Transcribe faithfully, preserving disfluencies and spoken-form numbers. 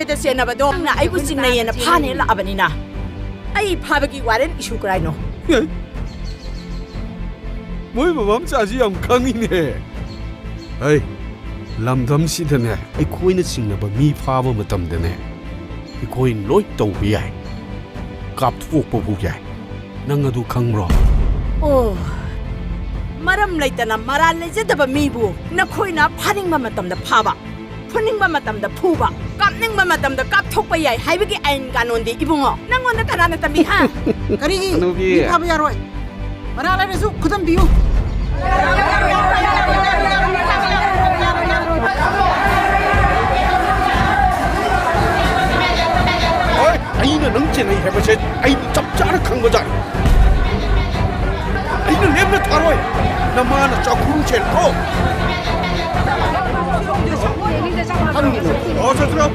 ꯁꯦꯟꯅꯕꯗꯣ ꯅꯪꯅ ꯑꯩꯕꯨ ꯆꯤꯡꯅꯩꯌꯦꯅ ꯐꯥꯅꯦ ꯂꯥꯛꯑꯕꯅꯤꯅ, ꯑꯩ ꯐꯥꯕꯒꯤ ꯋꯥꯔꯦꯟ ꯏꯁꯨ ꯀꯔꯥꯏꯅꯣ? ꯃꯣꯏ ꯃꯃꯥ ꯃꯆꯥꯁꯤ ꯌꯥꯝ ꯈꯪꯉꯤꯅꯦ꯫ ꯍꯩ, ꯂꯝꯗꯝꯁꯤꯗꯅꯦ, ꯑꯩꯈꯣꯏꯅ ꯆꯤꯡꯅꯕ ꯃꯤ ꯐꯥꯕ ꯃꯇꯝꯗꯅꯦ, ꯑꯩꯈꯣꯏ ꯂꯣꯏ ꯇꯧꯕ ꯌꯥꯏ, ꯀꯥꯞꯊꯣꯛꯄꯕꯨ ꯌꯥꯏ꯫ ꯅꯪ ꯑꯗꯨ ꯈꯪꯕ꯭ꯔꯣ? ꯑꯣ, ꯃꯔꯝ ꯂꯩꯇꯅ ꯃꯔꯥꯜ ꯂꯩꯖꯗꯕ ꯃꯤꯕꯨ ꯅꯈꯣꯏꯅ ꯐꯥꯅꯤꯡꯕ ꯃꯇꯝꯗ ꯐꯥꯕ, ꯐꯨꯅꯤꯡꯕ ꯃꯇꯝꯗ ꯐꯨꯕ, ꯀꯥꯞꯅꯤꯡꯕ ꯃꯇꯝꯗ ꯀꯥꯞꯊꯣꯛꯄ ꯌꯥꯏ ꯍꯥꯏꯕꯒꯤ ꯑꯥꯏꯟ ꯀꯥꯅꯣꯟꯗꯤ ꯏꯕꯨꯡꯉꯣ, ꯅꯪꯉꯣꯟꯗ ꯀꯅꯥꯅ ꯇꯝꯕꯤ, ꯍꯥ? ꯀꯔꯤꯒꯤ ꯍꯅꯨꯕꯤ꯫ ꯃꯤ ꯐꯥꯕ ꯌꯥꯔꯣꯏ? ꯃꯔꯥꯜ ꯂꯩꯔꯁꯨ ꯈꯨꯗꯝ ꯄꯤꯌꯨ꯫ ꯍꯣꯏ, ꯑꯩꯅ ꯅꯪ ꯆꯦꯟꯅꯩ ꯍꯥꯏꯕꯁꯦ ꯑꯩ ꯆꯞ ꯆꯥꯅ ꯈꯪꯕꯖꯥꯠꯅꯤ꯫ ꯑꯩꯅ ꯂꯦꯝꯅ ꯊꯥꯔꯣꯏ꯫ ꯅꯃꯥꯅ ꯆꯥꯛꯈꯨꯝ ꯆꯦꯟꯈ꯭ꯔꯣ꯫ ꯍꯪꯉꯤꯅ ꯑꯣ ꯆꯠꯇ꯭ꯔꯣ?